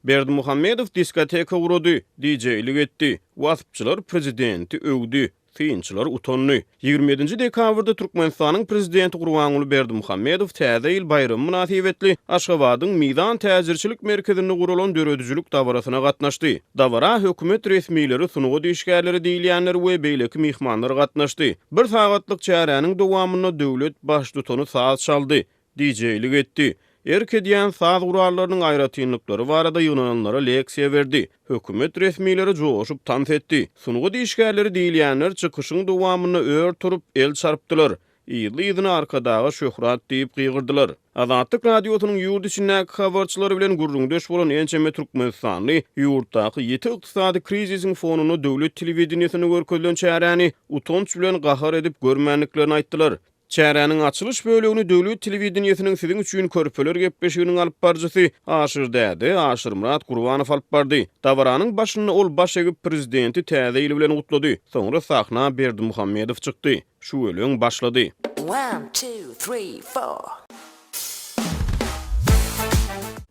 Berdimuhamedow diskoteka gurady, DJ-lik etdi, waspçylar prezidenti öwdi, synçylar utandy. 27-nji dekabrda Türkmenistanyň Prezidenti Gurbanguly Berdimuhamedow Täze ýyl baýramy mynasybetli Aşgabadyň Mizan täjirçilik merkezinde guralan döredijilik dabarasyna gatnaşdy. Dabara hökümet resmileri, sungat işgärleri diýilýänler we beýleki myhmanlar gatnaşdy. Bir sagatlyk çäräniň dowamynda döwlet Baştutany saz çaldy, DJ-lik etdi. Erk edýän saz gurallarynyň aýratynlyklary barada ýygnananlara leksiýa berdi. Hökümet resmileri joşup tans etdi. Sungat işgärleri diýilýänler çykyşyň dowamynda ör turup, el çarpdylar. Yzly-yzyna Arkadaga şöhrat diýip gygyrdylar. Azatlyk Radiosynyň ýurt içindäki habarçylary bilen gürrüňdeş bolan ençeme türkmenistanly ýurtdaky ýiti ykdysady krizisiň fonunda döwlet telewideniýesinde görkezilen çäräni utanç bilen gahar edip görmändiklerini aýtdylar. Çäräniň açylyş bölegini döwlet telewideniýesiniň Siziň üçin körpeler gepleşiginiň alyp baryjysy Aşyr däde, Aşyrmyrat Gurbanow alyp bardy. Dabaranyň başynda ol baş egip prezidenti Täze ýyl bilen gutlady. Soňra sahna Berdimuhamedow çykdy. Şüweleň başlady. One, two, three, four.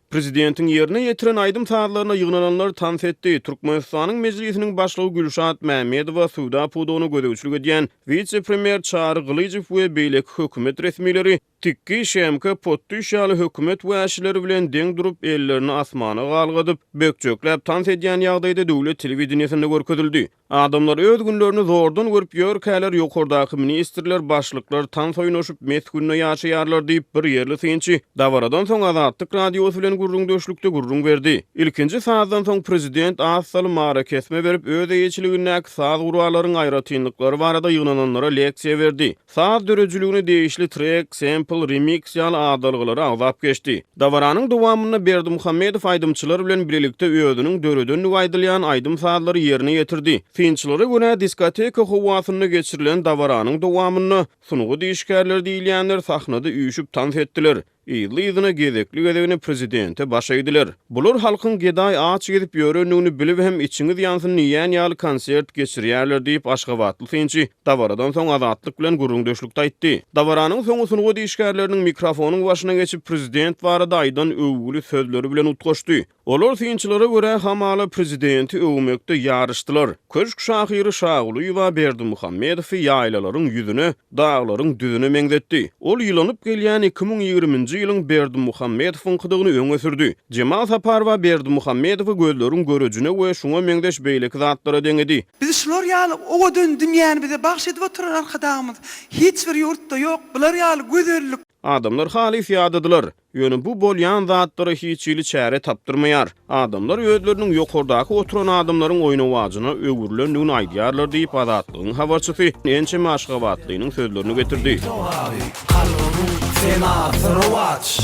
Prezidentiň ýerine ýetiren aýdym-sazlaryna ýygnananlar tans etdi. Türkmenistanyň Mejlisiniň Başlygy Gülşat Mämmedowa, söwda pudagyna gözegçilik edýän wise-premýer Çary Gylyjow we beýleki hökümet resmileri Tikgi, Şemka, Potdyş ýaly hökümet wäşileri bilen deň durup, ellerini asmana galgadyp, bökjekläp tans edýän ýagdaýda döwlet telewideniýesinde görkezildi. Adamlar öz günlerini zordan görüp ýörkäler, ýokardaky ministrler, başlyklar tans oýnaşyp, mes günde ýaşaýarlar diýip, bir ýerli synçy dabaradan soň Azatlyk Radiosy bilen gürrüňdeşlikde gürrüň berdi. Ilkinji sazdan soň prezident az salym arakesme berip, öz eýeçiligindäki saz guralaryň aýratynlyklary barada ýygnananlara leksiýa berdi. Saz döredijiligine degişli trek, sempl, remiks ýaly adalgalary agzap geçdi. Dabaranyň dowamynda Berdimuhamedow aýdymçylar bilen bilelikde özüniň döredendigi aýdylýan aýdym-sazlary ýerine ýetirdi. Synçylara görä, diskoteka howasynda geçirilen dabaranyň dowamynda sungat işgärleri diýilýänler sahnada üýşüp tans etdiler. Yzly-yzyna gezekli-gezegine prezidente baş egdiler. Bular halkyň gedaý aç gezip ýörendigini bilip hem içiňiz ýansyn diýýän ýaly konsert geçirýärler diýip, aşgabatly synçy dabaradan soň Azatlyk bilen gürrüňdeşlikde aýtdy. Dabaranyň soňy sungat işgärleriniň mikrofonyň başyna geçip prezident barada aýdan öwgüli sözleri bilen utgaşdy. Olar synçylara görä hamala prezidenti öwmekde ýaryşdylar. Köşk şahyry Şagulyýewa Berdimuhamedowy ýaýlalaryň ýüzüne, daglaryň düzüne meňzetdi. Ol ýylanyp gelýän 2020-nji ýylyň Berdimuhamedowyňkydygyny öňe sürdi. Jemal Saparowa Berdimuhamedowy gözleriň görejine we şuňa meňzeş beýleki zatlara deňedi. Biz şular ýaly owadan dünýäni bize bagş edip oturan Arkadagymyz hiç bir ýurtda ýok bular ýaly gözellik. Adamlar halys ýadadylar. Ýöne bu bolýan zatlara hiç hili çäre tapdyrmaýar. Adamlar özleriniň ýokardaky oturan adamlaryň oýnawajyna öwrülendigini aýdýarlar diýip, Azatlygyň habarçysy ençeme aşgabatlynyň sözlerini getirdi. Kalbymyň senasy rowaç.